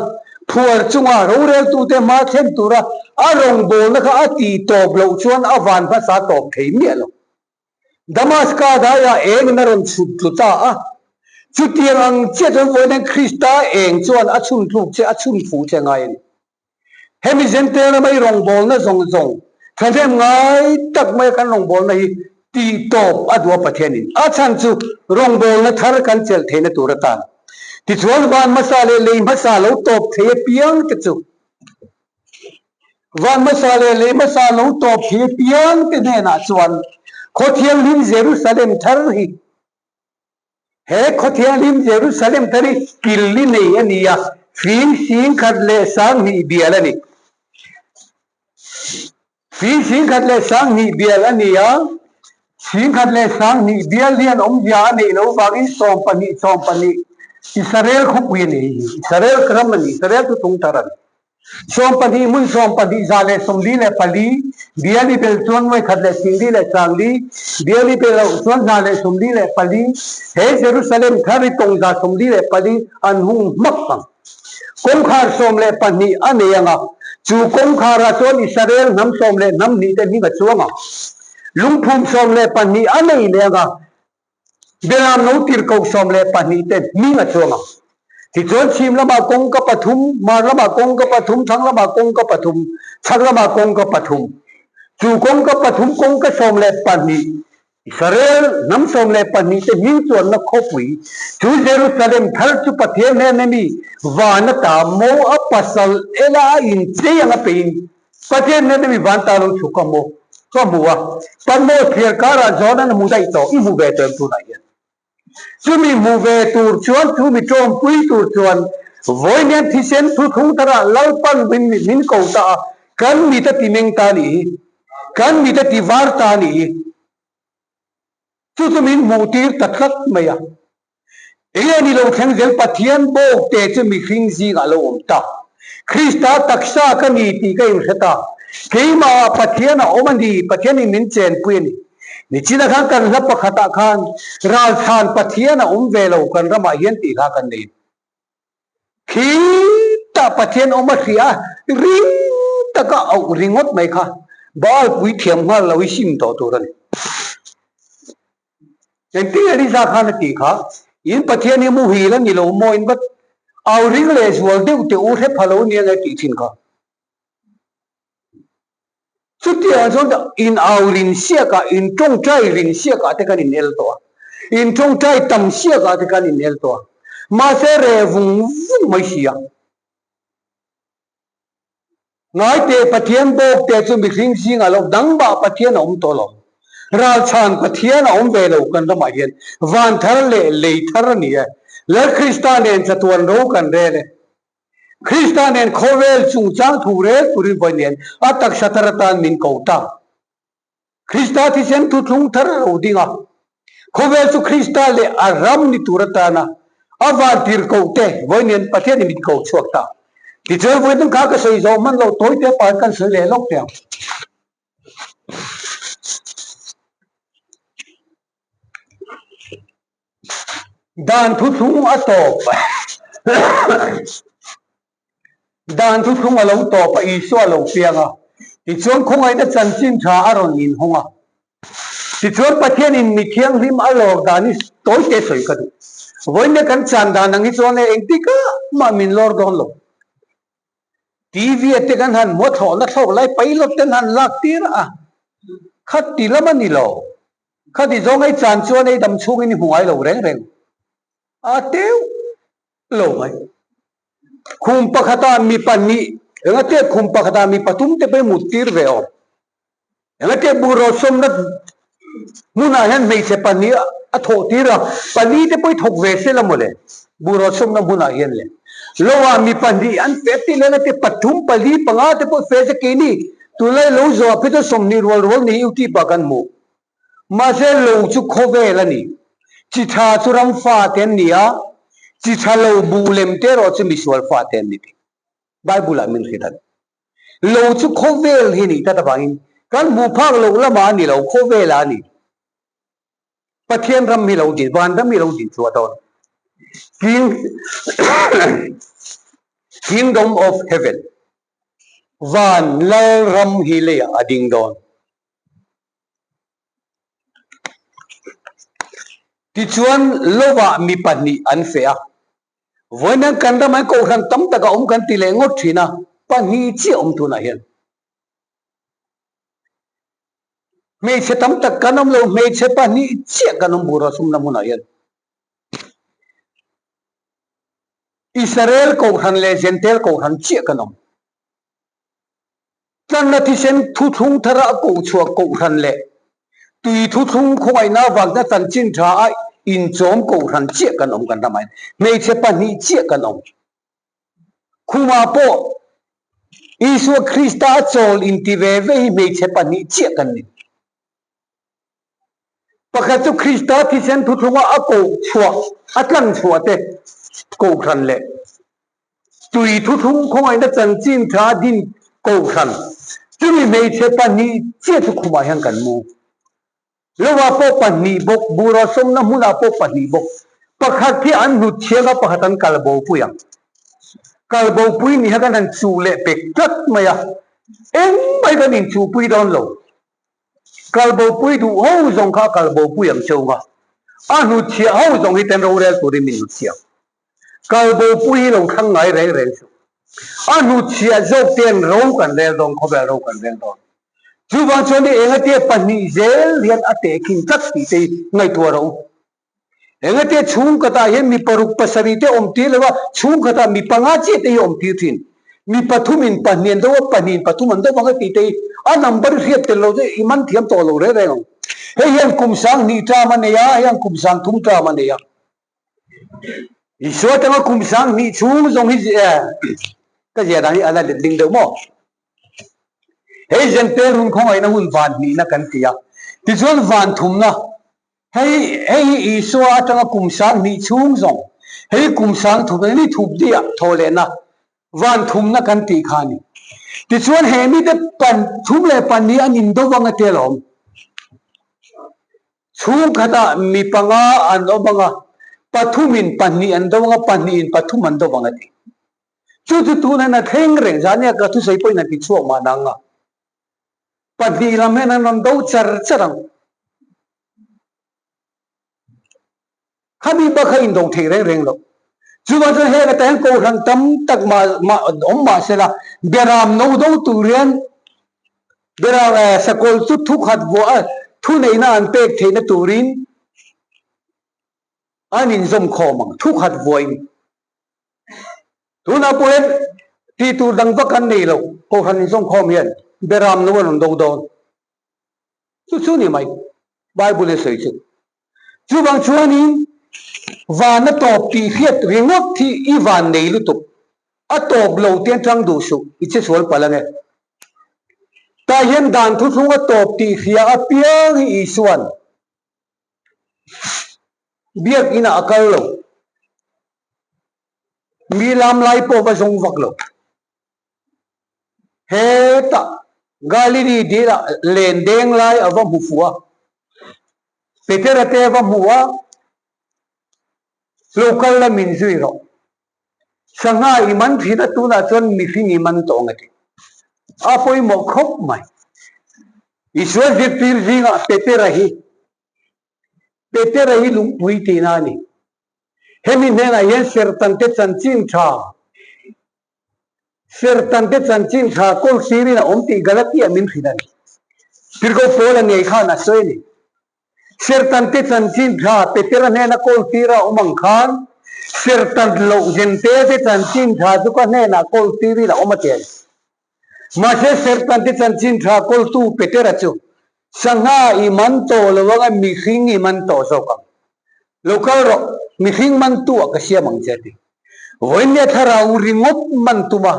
phuar chunga roreltute hma thlen tura a rawngbawlna kha a ti tawp loh chuan a van hmasa tawp thei miah lo. Damaska daiah engin a rawn chhut tlu ta a. Chutiang ang chiah chuan vawiin Krista eng chuan a chhun tluk che, a chhun fuh che ngai a ni. Hemi Zentail rama i rawngbawlna zawng zawng thahnem ngai tak maia kan rawngbawlna hi tih tawp a duh a Pathianin a chhan chu rawngbawlna thar kan chelh theihna tur atan. Tichuan van hmasa leh lei hmasa lo tawp thei apiang te chu van hmasa leh lei hmasa lo tawp thei apiang te hnenah chuan Khawthianghlim Jerusalem thar hi He khaw thianghlim Jerusalem thar hi killi nei a ni a, fing sing khat leh sang hnih bial a ni. Fing sing khat leh sang hnih bial a ni a, sing khat leh sang hnih bial hian awmzia a neih loh vangin 12 12 Israel khawpui a ni hi, Israel ram a ni, Israel chu tung thar a ni. 12 hmun 12 144 biali bel chuan nuai khat leh singli leh sangli biali bel loh chuan 144 he Jerusalem thar hi tawng 144 an hung hmak ang. Kawngkhar 12 a nei ang a, chu kawngkharah chuan Israel hnam sawm leh hnam hnih te hming a chuang ang. Lungphum 12 a nei leh ang a, Beram lo tirhkoh 12 te hming a chuang ang. Tichuan chhim lamah kawngka pathum, hmar lamah kawngka pathum, thlang lamah kawngka pathum, chhak lamah kawngka pathum. Chu kawngka pathum kawngka 12, Israel hnam 12 te hming chuanna khawpui, chu Jerusalem thar chu Pathian hnena mi van ata mo a pasal ela a inchei anga peiin Pathian hnena mi van ta lo chhuk a maw? Ka hmu a, Patmos thliar karah John-an a hmu daih tawh, i hmu ve tawh em tunah hian? Chumi hmu ve tur chuan, chumi tawngpui tur chuan vawiin thisen thuthlung tharah Lalpan min ko ta a, kan mit a ti meng ta a nih hi, kan mit a ti var ta a nih hi. Chu chu min hmuh tir ta tlat mai a. Enge ni lo thleng zel Pathian bawk te chu mihring zingah a lo awm ta. Krista taksa ka ni tih ka inhre ta. Keimahah Pathian a awm a ni, Pathianin min chenpui a ni. Nichina khan kan hla pakhatah khan ralchhan Pathian a awm ve lo kan ramah hian tih kha kan nei. Khitah Pathian awm a hria a, ring taka auh ringawt mai kha Baal pui thiam nghal lo hi sim tawh tur a ni. Engtin Elisa khan a tih kha, In Pathian hi muhil a ni lo maw, in va au ring leh zual deuh teh u hre pha lo nia nge tih thin kha. Chutiang chuan in au rin siakah, in tawngtai rin siakah te kan inel tawh a, in tawngtai tam siakah te kan inel tawh a, mahse reh vung vung mai si a. Ngaite Pathian bawk te chu mihring zingah lo dangmah Pathian a awm tawh lo. Ralchhan Pathian a awm ve lo kan ramah hian van thar leh lei thar a ni e. Lal Krista nen chatuan ro kan rel e. Krista nen khawvel chungchang thu rel turin vawi nen a taksa thar atan min ko ta. Krista thisen thuthlung thar a lo ding a, khawvel chu Krista leh a ram ni tur atana a vantir koh te vawiin Pathianin min ko chhuak ta. Tichuan vawiin kha ka sawi zawh hman loh tawi te pan kan sawi leh lawk teh ang. Dan thuthlung a tawp. Dan thuthlung a lo tawp a, Isua a lo piang a. Tichuan khawngaihna chanchin tha a rawn inhawng a. Tichuan Pathianin mi thianghlim a lawr dan hi tawi te sawi ka duh. Vawiin kan chan dan ang hi chuan e engtik ah mah min lawr dawn lo. TV ah te kan han hmuh a thlawhna thlawk lai pilot ten han lak tir a, kha ti lam a ni lo. Kha ti zawng ei chan chuan ei dam chhungin i hmu ngai lo reng reng a teuh lo mai. Khum pakhatah mi pahnih engate khum pakhatah mi pathum te pawh i mut tir ve awm. Engate bungraw sawmna hmunah hian hmeichhe pahnih a thawh tir a, pali te pawh i thawk ve se la mawle bungraw sawmna hmunah hian le. Loah mi pahnih an fe tih leh engate pathum pali panga te pawh fe se keini tunlai lo zawh ah phei chuan 20 rual rual ni YouTube ah kan hmuh. Mahse lo chu khawvel a ni. Chi tha chu ram fate an ni a, chi tha lo buh lem te erawh chu misual fate an ni tih Bible ah min hrilh a ni. Lo chu khawvel hi a nih tlat avangin kan hmuh phak loh lamah a ni lo, khawvelah a ni. Pathian ram hi lo din, van ram hi lo din chhuah dawn. King Kingdom of Heaven, van lal ram hi leiah a ding dawn. Tichuan lovah mi pahnih an feh a. Vawiin hian kan ramah hian kohhran tam tak a awm kan ti leh ngawt thin a, pahnih chiah awm tunah hian. Hmeichhe tam tak kan awm lo, hmeichhe pahnih chiah kan awm bur a sumna hmunah hian. Israel kohhran leh Jentail kohhran chiah kan awm. Tlanna thisen thuthlung thara a kohchhuah kohhran leh tui thuthlung khawngaihna avangna chanchin tha a inchawm kohhran chiah kan awm kan ramah hian hmeichhe pahnih chiah kan awm. Khumah pawh Isua Krista a chawl inti ve ve hi hmeichhe pahnih chiah kan ni. Pakhat chu Krista thisen thuthlunga a koh chhuah, a tlang chhuah te kohhran leh tui thuthlung khawngaihna chanchin tha din kohhran. Chumi hmeichhe pahnih chiah chu khumah hian kan mu. Lovah pawh pahnih bawk, bura sawmna hmunah pawh pahnih bawk. Pakhat hi an hnut thiang a, pakhat an kal bopui ang. Kal bopui ni hian kan han chuh leh pek tlat mai a, engmah hi kan inchuhpui dawn lo. Kalbopui duh ho zawng kha a kalbopui ang cheu nga, a hnutchhiah ho zawng hi ten rorel turin min hnutchhiah. Kalbopui hi lo thlang ngai reng reng suh. A hnutchhiah zawk ten ro kan rel dawn, khawvel ro kan rel dawn. Chuvang chuan i engatia pahnih zel hian a tehkhin tlat tih te hi ngaihtuah rawh u. Engate chhungkhatah hian mi paruk pasarih te awm tir lo a, chhungkhatah mi panga chiah te hi awm tir thin. Mi pathumin pahnih an do a, pahnihin pathum an do vang a tih te hi a number i hriat tel lo chu i man thiam tawh lo reng reng ang. Hei hian kum sang hnih term a nei a, hei hian kum sang thum term a nei a. Isua atanga kum sang hnih chhung zawng hi ka zia dan hi a la let ding deuh maw? Hei Zente run khawngaihna hun van hnihna kan ti a, tichuan van thumna Hei hei hi Isua atanga kum sang hnih chhung zawng, hei kum sang thup ni thup diah thaw lehna, van thumna kan tih kha a ni. Tichuan he mite pan thum leh pahnih an indo vang a tia lawm. Chhungkhatah mi panga an awm ang a, pathumin pahnih an do ang a, pahnihin pathum an do vang a ti. Chu chu tunah a thleng reng zania ka thusawi pawhin a ti chhuak mahna ang a. Pahnih lam hian an rawn do char char ang. Khami bak kha indo thei reng reng lo. Chuvang chuan heng atah hian kohhran tam tak mah mah awm mah se la, beram no do tur hian beram eh sakawl chu thu khat vuah a thuneihna an pek theihna turin an inzawm khawm ang, thu khat vuahin. Tunah pawh hian tih tur dang vak an nei lo, Kohhran inzawmkhawm hian Beram no an rawn do dawn. Chu chu ni mai, Bible-in a sawi chu. Chuvang chuanin van a tawp tih hriat ringawt hi i van nei lutuk. A tawp lo te atang duh suh, i che sual palh ange. Tah hian dan thuthlung a tawp tih hria apiang hi Isua'n biakinah a kal lo. Mi lam lai pawh va zawng vak lo. Hetah Galili dilah len deng lai a va hmu fuh a, Petera te a va hmu a, Lo kal la min zui rawh. Sangha i man thin a, tunah chuan mihring i man tawh ang a ti. A pawimawh khawp mai. Isua zirtir zingah Petera hi Petera hi lungpui tihna a ni. Hemi hnenah hian Sertante chanchin tha, Sertante chanchin tha kawl sirin a awm tih Galatia min hrilh a ni. Tirhkoh Paula ngei khan a sawi a ni. Sertante chanchin tha Petera hnena kawl sira a awm ang khan Sertan loh Jentail-te chanchin tha chu ka hnenah kawl sirin a awm a ti a ni. Mahse Sertante chanchin tha kawltu Petera chu Sangha i man tawh lo anga mihring i man tawh zawk ang. Lo kal rawh, mihring man tu ah ka siam ang che a ti. Vawiinnia thlarau ringawt man tum a,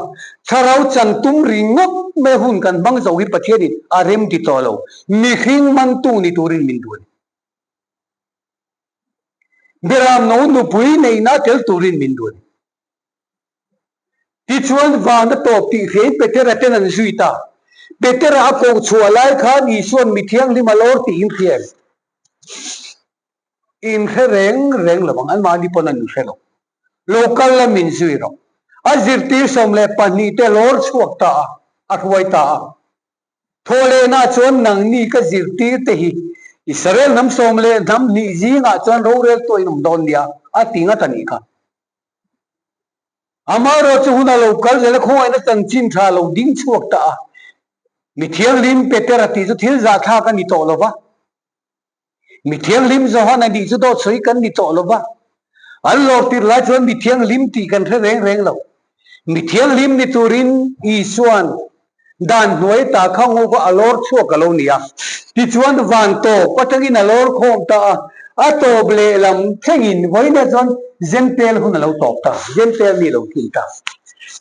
thlarau chan tum ringawt mai hun kan hmang zo hi Pathianin a rem ti tawh lo, mihring man tu ni turin min duh a ni. Beram no nupui neihna tel turin min duh a ni. Tichuan van a tawp tih hriain Petera ten an zui ta. Petera a koh chhuah lai khan Isua'n mi thianghlim a lawr tih in hria em? In hre reng reng lo ang, anmahni pawn an inhre lo. Lo kal la min zui rawh. A zirtir 12 te lawr chhuak ta a, a hruai ta a. Thawhlehna chuan nangni ka zirtir te hi. Israel hnam sawm leh hnam hnih zingah chuan rorel tuah in awm dawn nia a ti ngat a nih kha. Amaherawhchu hun a lo kal zel a, khawngaihna chanchin tha a lo ding chhuak ta a. Mi thianghlim Petera tih chu thil zahthlak a ni tawh lo va. Mi thianghlim Johana nih chu dawt sawi kan ni tawh lo va. An lawr tirh lai chuan mi thianghlim tih kan hre reng reng lo. Mi thianghlim ni turin Isua'n dan hnuai ta kha ngaw kha a lawr chhuak a lo ni a. Tichuan van tawp atangin a lawr khawm ta a, a tawp lehlam thlengin vawiinah chuan Jentail hun a lo tawp ta, Jentail mi a lo kil ta.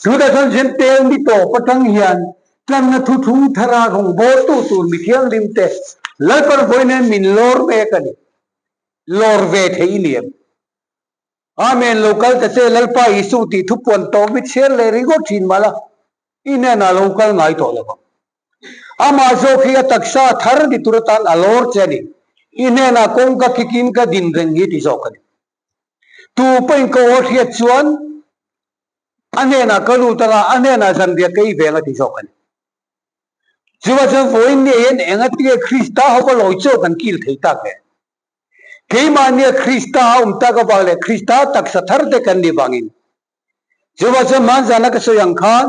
Tunah chuan Jentail ni tawp atang hian Tlanna thuthlung thara rawngbawltu tur mi thianghlim te Lalpan vawiin min lawr mek a ni. Lawr ve thei i ni em? Amen, lo kal ta che Lalpa Isu tih thupuan tawp i chhiar leh ringawt thin mah la, i hnenah lo kal ngai tawh lo vang. Amah zawk hi a taksa thar ni tur atan a lawr che a ni. I hnenah kawngka kikin ka din reng hi ti zawk a ni. Tu pawhin ka aw hriat chuan A hnenah ka lut anga, a hnenah zanriah ka ei veng a ti zawk a ni. Chuvah chuan vawiin ni hian engatinge Krista hova lawi chaw kan kil thei tak le? Keimahnia Krista a awm tak avang leh Krista taksa thar te kan nih vangin. Chuvah chuan hmanzana ka sawi ang khan,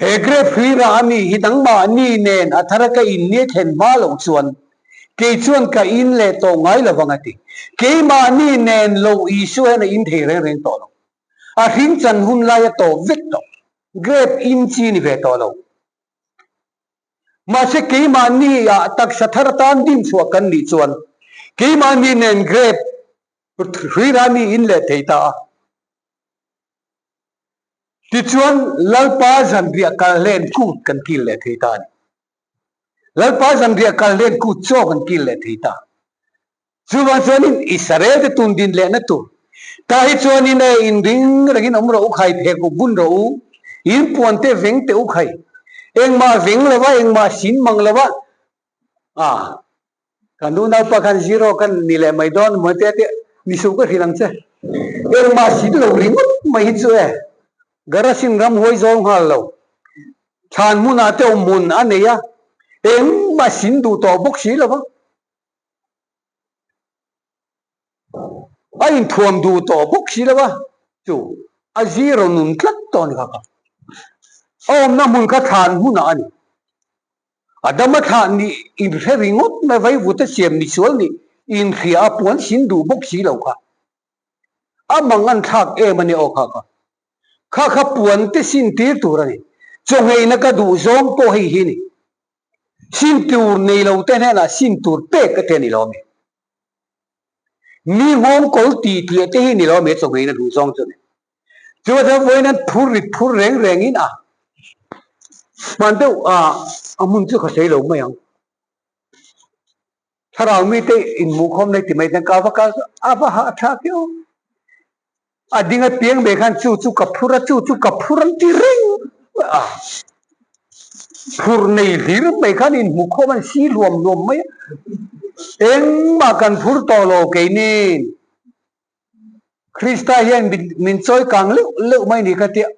He grape hlui rah a mi hi nangmahni nen a thara ka in ni thlen hma loh chuan kei chuan ka in leh tawh ngai lo vang a ti. Keimahni nen lo Isua hian a in thei reng reng tawh lo. A hring chan hun lai a tawp vek tawh. Grape in chi ni ve tawh lo. Mahse keimahni ah taksa thar atan dinchhuah kan nih chuan keimahni nen grape hlui rah a mi in leh thei ta a. Tichuan, Lalpa zanriah kal hlen kut kan kil leh thei ta a ni. Lalpa zanriah kal hlen kut chaw kan kil leh thei ta. Chuvang chuanin Israel te tun din lehna tur tah hi chuanin e in ring rengin awm rawh u khai phek u bun rawh u, in puan te veng teh u khai. Engmah veng lova engmah sin mang lova a Kan nu naupa khan zero kan ni leh mai dawn maw te tia misuh ka hrilh ang che. Engmah sin lo ringawt mai hi chu e. Garasin ramhuai zawng nghal lo. Thlan hmunah te awm hmun a nei a, engmah sin duh tawh bawk si lo va. A inthuam duh tawh bawk si lo va, chu a zero nun tlat tawh a ni kha kha. A awmna hmun kha thlan hmunah a ni. Adama thlah nih inhre ringawt mai vaivut a siam misual nih inhria a puan sin duh bawk si lo kha. A mang an thlak em a ni aw kha kha. Kha kha puan te sin tir tur a ni. Chawngheina ka duh zawng pawh hei hi ni. Sin tur nei lo te hnenah sin tur pek a ti a ni lo ami. Mi nghawng kawl tih tliah te hi ni lo ami a chawngheina duh zawng chu a ni. Chu chuan vawiin an phur rit phur reng rengin a hman deuh a, a hmun chu ka sawi lo mai ang. Thlarau mite inhmuhkhawm nei ti mai chuan ka va kal chu a va hah tha keuh. A ding a piang mai khan chu chu ka phur a, chu chu ka phur an ti reng a. Phur nei hlir mai khan inhmuhkhawm an si hluam hluam mai a. Engmah kan phur tawh lo keini. Krista hian min chawi kang leuh leuh mai ni ka tia.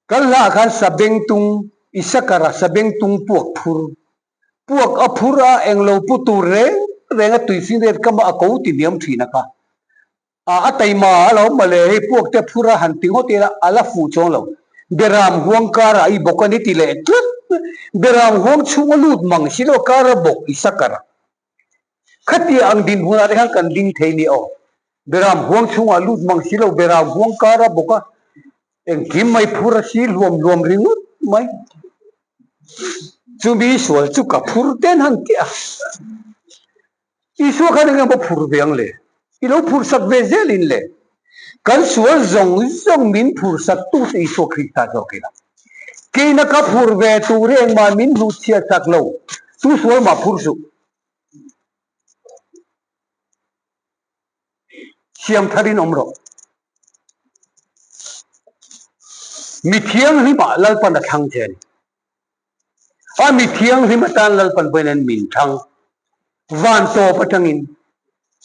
Kan hlaah khan sabengtung Isakara sabengtung puak phur puak a phur a englo pu tur reng reng a tuifinriat kama a ko ti hniam thin a kha. A a taima a lo mawle hei puak te phur a han ti ngawt ila a la fuh chuang lo. Beram huang karah i bawk a ni ti leh tlat. Beram huang chhung a lut mang si lo kar a bawk Isakara. Khatia ang dinhmunah te khan kan ding thei ni aw. Beram huang chhungah lut mang si lo, beram huang kar a bawk a, engkim mai phur a si hluam hluam ringawt mai. Chumi sual chu ka phur ten han ti a. Isua khan eng emaw phur ve ang le? I lo phur sak ve zelin le? Kan sual zawng zawng min phur sak tu chu Isua Krista zawk ila. Keina ka phur ve tur hi engmah min hnuchhiat sak lo, tu sual mah phur suh. Siam tharin awm rawh. Mi thianghlimah Lalpan a thlang che a ni. A mi thianghlim atan Lalpan pawhin an min thlang. Van tawp atangin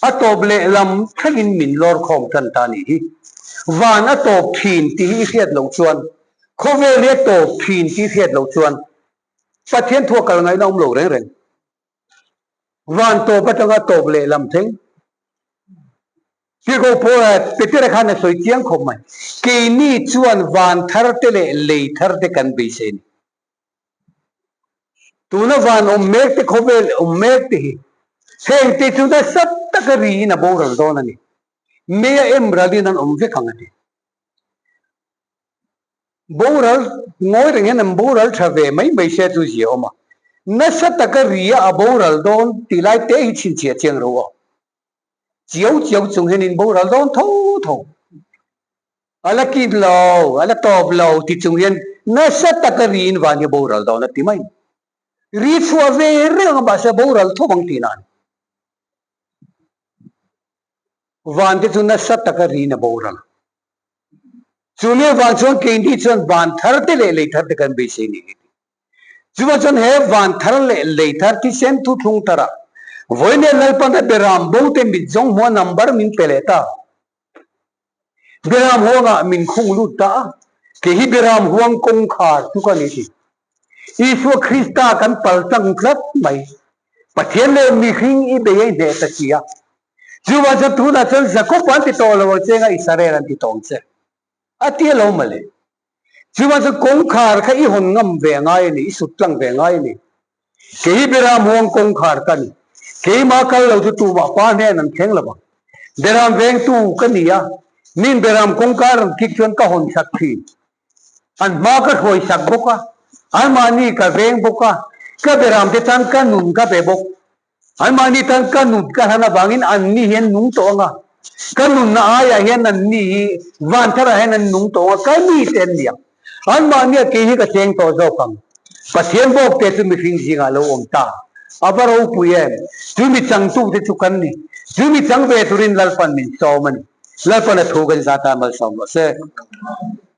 a tawp lehlam thlengin min lawr khawm tan ta a nih hi. Van a tawp thin tih hi i hriat loh chuan, khawvel hi a tawp thin tih i hriat loh chuan. Pathian thu a kal ngaihna awm lo reng reng. Van tawp atanga tawp leh lam thleng. Tirhkoh pawh Petera khan a sawi chiang khawp mai. Keini chuan van thar te leh lei thar te kan beisei a ni. Tuna van awm mek te khawvel awm mek te hi heng te chu nasa taka riin a boral dawn a ni. Meia em ralin an awm vek ang a ti. Boral ngawi reng hian an boral tha ve mai mai se chu zia awm a. Nasa taka ria a boral dawn tih lai te hi chhinchhiah chiang ro aw. Chiau chiau chung hian in boral dawn tho tho. A la kit lo, a la tawp lo ti chung hian nasa taka riin van hi boral dawn a ti mai. Ri chhuah ve reng a mahse boral tho ang tihna a ni. Van te chu nasa taka riin a boral. Chu mi avang chuan keini chuan van thar te leh lei thar te kan beisei ni hi ti. Chuvang chuan he van thar leh lei thar thisen thuthlung tharah vawiin Lalpan a Beram bo te mit zawng hmua number min pe leh ta. Beram huangah min khung lut ta a, kei hi Beram huang kawngkhar chu ka ni ti. Isua Krista kan pal tlang tlat mai. Pathian leh mihring i bei a i hneh ta si a. Chuvang chuan tunah chuan Jakob an ti tawh lo ang che nga Israel an ti tawh ang che. A ti a lo mawle. Chuvang chuan kawngkhar kha i hawn ngam ve ngai a ni, i sut tlang ve ngai a ni. Kei hi Beram huang kawngkhar ka ni. Keimah kal lo chu tumah pa hnen an thleng lo vang. Beram vengtu ka ni a, min Beram kawngkar an kik chuan ka hawn sak thin. An hma ka hruai sak bawk a, anmahni ka veng bawk a, ka Beram te tan ka nun ka pe bawk. Anmahni tan ka nut ka hlan avangin anni hi an nung tawh ang a, ka nunna aiah hian anni hi van tharah hian an nung tawh ang a, ka mi te an ni ang. Anmahnia kei hi ka cheng tawh zawk ang. Pathian bawkte chu mihring zingah a lo awm ta. A va ropui em! Chu mi changtute chu kan ni. Chu mi chang ve turin Lalpan min sawm a ni. Lalpan a thu kan zat a, malsawm rawh se.